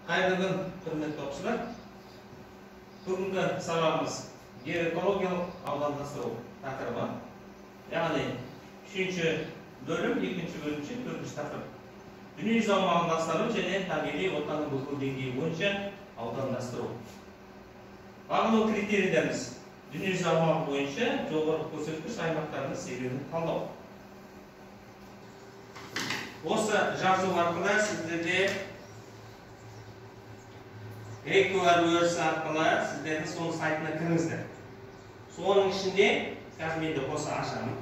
Қайырлы күн, құрметті оқушылар. Бүгінгі сабағымыз геоэкологиялық аудандастыру тақырыбы. Яғни 3-ші бөлім, 2-ші бөлімше, 4-ші тақырып. Дүниежүзі аумағын ластану және табиғи ортаның бұзылу деңгейі бойынша аудандастыру. Бағалау критерийлеріміз: дүниежүзі аумағы бойынша жоғары көрсеткіш аймақтарының себебін талдау. Осы жазу арқылы сіздерде EcoR өрісі арқылы сіздердің соның сайтына кіріңіздер. Соның ішінде қазір мен де қоса ашамын.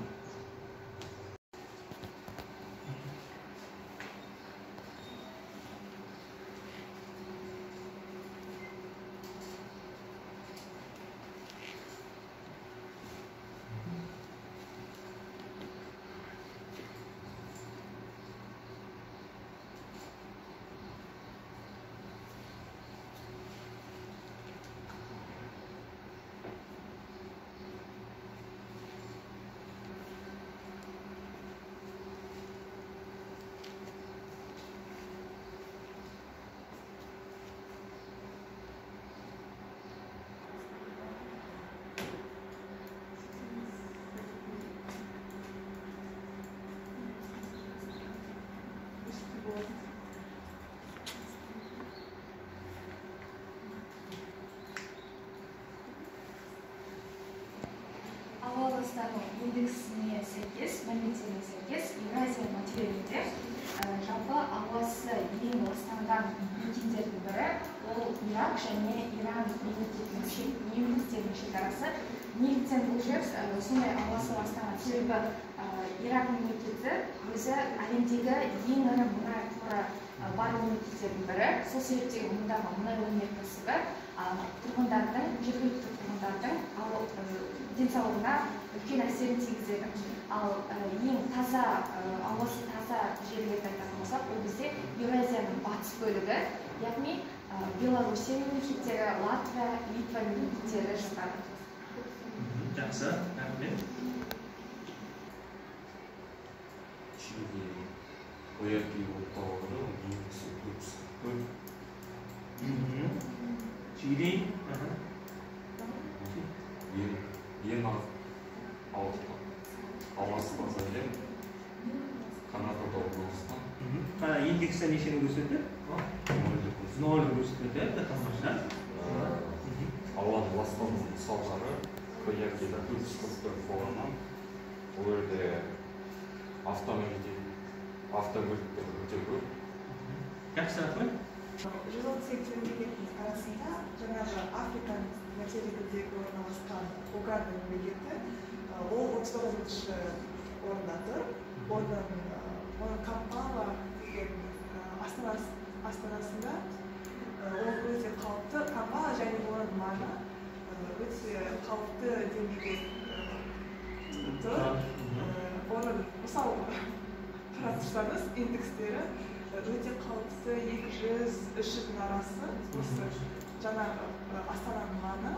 Ауа ластану индексіне сәйкес, мәліметтеріне сәйкес, Еуразия материгінде жалпы ауасы ең ластанған мекендердің бірі ол Ирак және Иран мемлекеттерінің шекарасы. Неліктен бұл жер сондай ауасы ластанған? Себебі Ирак мемлекеті өзі әлемдегі ең ірі мұнай қоры бар мемлекеттердің бірі. Сол себептен мұндағы мұнай өнеркәсібі тұрғындардың, жергілікті тұрғындардың денсаулығына үлкен әсерін тигізеді. Ал ең таза, ауасы таза жерлерді айтатын болсақ, ол бізде Еуразияның батыс бөлігі, яғни Белоруссия мемлекеттері, Латвия, Литва мемлекеттері жатады. Жақсы, рахмет. Чили Ояки болып табылады, индексі 444. Чили, ең ауасы таза ел Канадада орналасқан. Индексі нешені көрсетеді? 0 көрсетеді, тамаша. Ауаның ластануының салдары Коякида 444 болғаннан, ол жерде автокөліктер өте көп. Жақсы, рахмет. 138 мемлекеттің арасында жаңағы Африканың материгіндегі орналасқан Уганда мемлекеті, ол 39-шы орында тұр. Оның Кампала деген астанасында ол өте қауіпті. Кампала және оның маңы өте қауіпті деңгейде тұр. Оның мысалы қарастырсаңыз, индекстері өте қауіпті 200-300-дің арасы. Осы жаңағы астананың маңы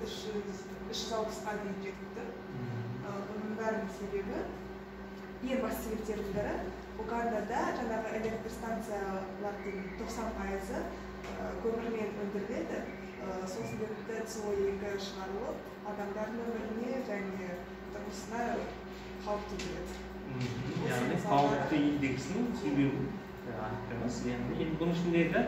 360-қа дейін жетіпті. Бұның бәрінің себебі, ең басты себептердің бірі, Угандада жаңағы электр станциялардың 90% көмірмен өндіріледі. Сол себепті СО2 шығарылып, адамдардың өміріне және тұрмысына қауіп тудырады. Яғни қауіпті индексінің себебі айттыңыз. Яғни енді бұның ішіндегі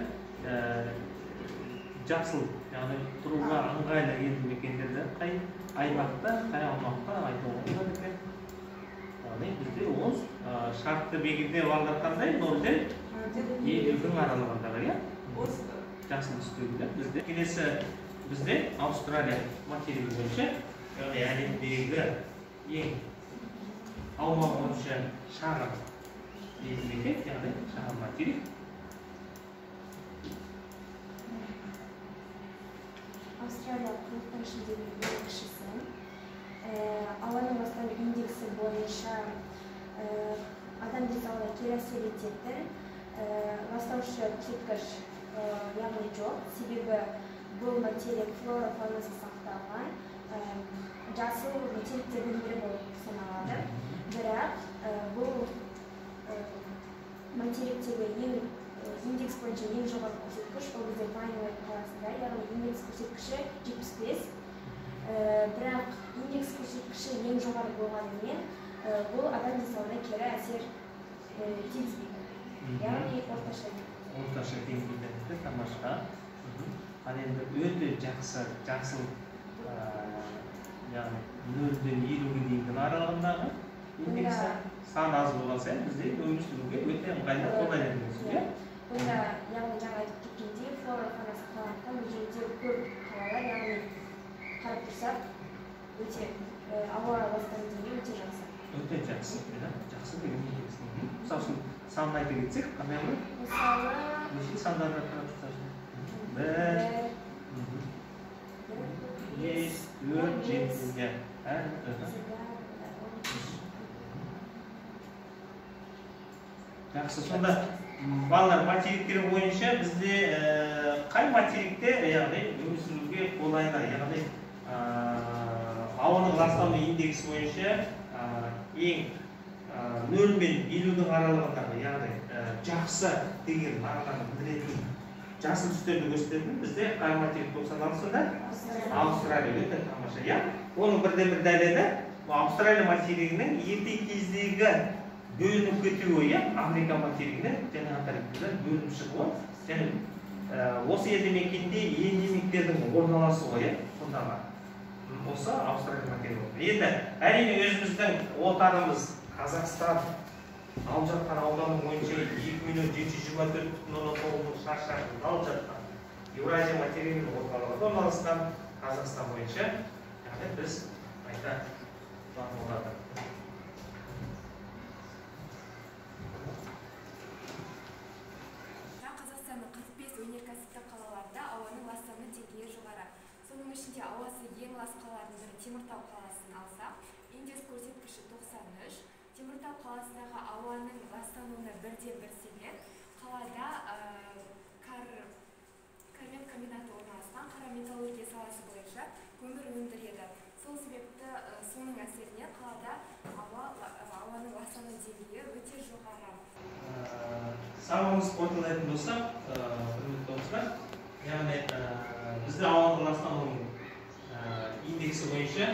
жасыл, яғни тұруға ыңғайлы елді мекендерді қай аймақта, қай аумақта айтуға болады екен? Яғни бізде ол шартты белгіде балдар қандай? 0-ден 50-дің аралығындағы, иә? Жасыл түстегілер бізде. Келесі бізде Аустралия материгі бойынша, яғни әлемдегі ең аумағы бойынша шағын елді мекен, яғни шағын материк. Аустралия құрлықтың ішіндегі ең кішісі. Ауаның ластану индексі бойынша адам денсаулығына кері әсер ететін ластаушы көрсеткіш яғни жоқ. Себебі бұл материк флора фаунасы сақталған жасыл материктердің бірі болып саналады. Бірақ бұл материктегі ең индекс бойынша ең жоғары көрсеткіш көрсеткіш, ол бізде Паньвэй қаласында, яғни индекс көрсеткіші 75. Бірақ индекс көрсеткіші ең жоғары болғанымен, бұл адам денсаулығына кері әсер тигізбейді. Яғни орташа. Орташа деңгейде тамаша. Ал енді өте жақсы, жақсы, яғни 0-ден 50-ге дейінгі аралығындағы индексі сан аз болған сайын бізде өмір сүруге өте ыңғайлы, қолайлы деген сөз, иә? Бұнда, яғни жаңа айтып кеткендей, флора фауна сақталғандықтан бұл жерде көп қалалар, яғни қарап тұрсақ, өте ауа ластану деңгейі өте жақсы. Өте жақсы, жақсы деген индекс. Мысал үшін санын айта кетсек, қандай болады? Мысалы, неше сандарды қарап тұрсақ? 1, 5, 4, 7, иә. Жақсы, сонда балалар, материктер бойынша бізде қай материкте, яғни өмір сүруге қолайлы, яғни ауаның ластану индексі бойынша ең 0 мен 50-дің аралығындағы, яғни жақсы деген мағынаны білдіретін жасыл түстерді көрсететін бізде қай материк болып саналады сонда? Аустралия. Өте тамаша, иә? Оның бірден бір дәлелі Аустралия материгінің ерте кездегі бөлініп кетуі, иә, Африка материгінен және Антарктидадан бөлініп шығуы, және осы елді мекенде эндемиктердің орналасуы, иә, сондағы осы Аустралия материгі. Енді әрине өзіміздің отанымыз Қазақстан алып жатқан ауданның бойынша 2 724,9 мың шаршы шақырымды алып жатқан Еуразия материгінің орталығында орналасқан Қазақстан бойынша, яғни біз айта болады. Қазақстанның 45 өнеркәсіптік қалаларында ауаның ластану деңгейі жоғары. Соның ішінде ауасы ең лас қалалардың бірі Теміртау қаласын алсақ, индекс көрсеткіші 93. Теміртау қаласындағы ауаның ластануына бірден бір себеп қалада кармет комбинаты орналасқан, қара металлургия саласы бойынша көмір өндіреді. Сол себепті соның әсерінен қалада ауаның ластану деңгейі өте жоғары. Сабағымызды қорытындылайтын болсақ, құрметті оқушылар, яғни бізде ауаның ластануының индексі бойынша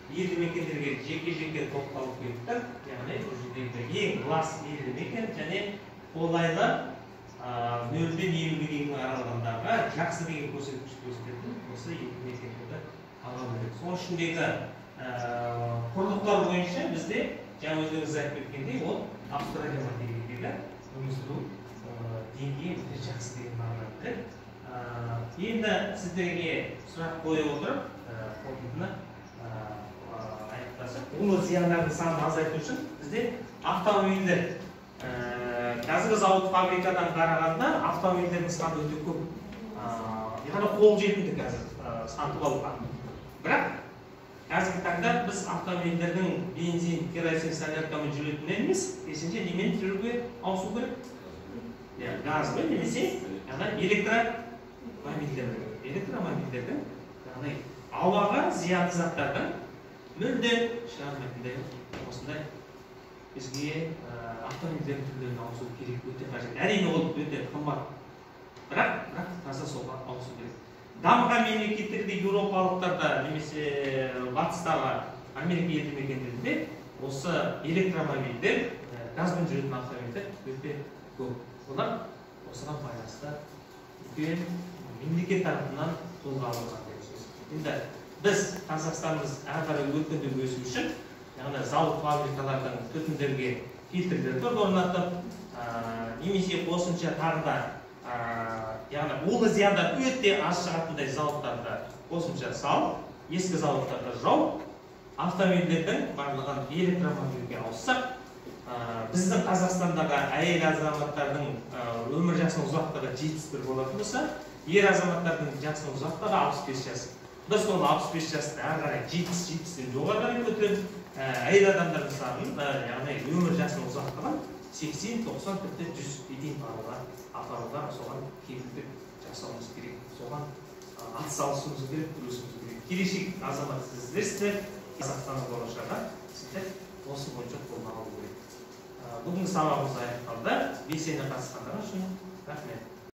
елді мекендерге жеке-жеке тоқталып кеттік. Яғни бұл жердегі ең лас елді мекен және қолайлы 0-ден 50-ге дейінгі аралығындағы жақсы деген көрсеткішті көрсететін осы елді мекендерді алып білдік. Соның ішіндегі құрлықтар бойынша бізде жаңа өздеріңіз айтып кеткендей, ол Австралия материгіндегі өмір сүру деңгейі өте жақсы деген мағынаны білдіреді. Енді сіздерге сұрақ қоя отырып, қорытындыны аяқтасақ, улы зияндардың санын азайту үшін бізде автомобильдер, қазіргі зауыт фабрикадан қарағанда автомобильдердің саны өте көп, яғни қолжетімді қазір сатып алуға. Бірақ қазіргі таңда біз автомобильдердің бензин, керосин, соляркамен жүретінен емес, керісінше немен жүруге ауысу керек? Газбен немесе электромобильдердің. Электромобильдердің, яғни ауаға зиянды заттардың мүлде шығармайтындай осындай бізге автомобильдердің түрлерін ауысу керек, өте қажет. Әрине ол өте қымбат, бірақ таза солға ауысу керек. Дамыған мемлекеттерде, еуропалықтарда немесе батыстағы Америка елді мекендерінде осы электромобильдер, газбен жүретін автомобильдер өте көп. Олар осыған байланысты үлкен мемлекет тарапынан қолға алынған деген сөз. Енді біз Қазақстанымыз әрі қарай өркендеп өсу үшін, яғни зауыт фабрикалардың түтіндерге фильтрлерді орнатып, немесе қосымша тағы да, яғни улы зияндар өте аз шығатындай зауыттарды қосымша салып, ескі зауыттарды жауып, автомобильдердің барлығын электромобильге ауыссақ, біздің Қазақстандағы әйел азаматтардың өмір жасының ұзақтығы 71 болатын болса, ер азаматтардың жасының ұзақтығы 65 жас. Біз сол 65 жасты әрі қарай 70-70-тен жоғары қарай көтеріп, әйел адамдардың санын, яғни өмір жасының ұзақтығын 80, 90, тіпті 100-ге дейін апаруға соған кепілдік жасауымыз керек, соған атсалысуымыз керек, күресуіміз керек. Келешек азамат сіздерсіздер, Қазақстанның болашағы сіздер осы бойынша қолға алу керек. Бүгінгі сабағымыз аяқталды. Белсене қатысқандарыңыз үшін рахмет.